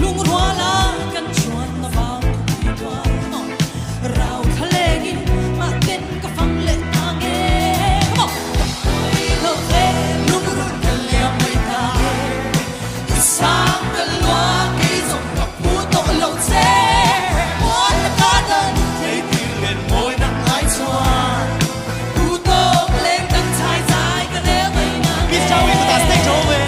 Lungruala kan chuanna vang khawpui tual Rau thla lengin mahten ka fang leh ta nge Come on! Ka hawi lo ve lungrun ka liam mai ta nge I sang ka lua kei zawng ka phu tawh lo che Mual la ka dan thei tir len mawi nak ngai chuan Pu tawk leng dang chai chai ka rel mai na nge Miss Chau i kutah stage a awm e.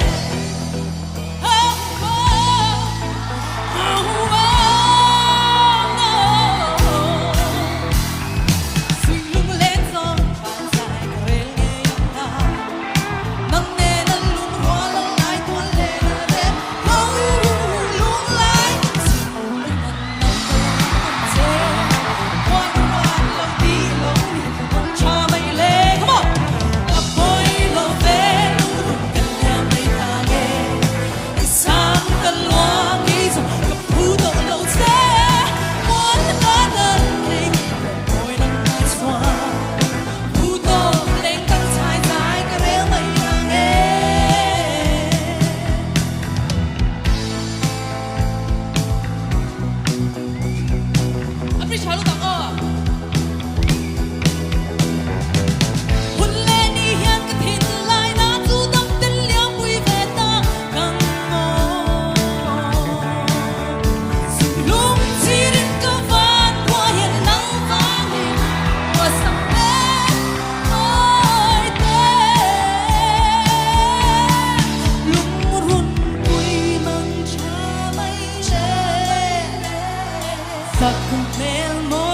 Hun leh ni hian ka thinlai na chu dam tel liampui ve ta kang maw. Lung chirin ka van khua hian nang vangin ua sak ve mawi te. Lungrun pui mang tha mai le. Sak hmel mawi.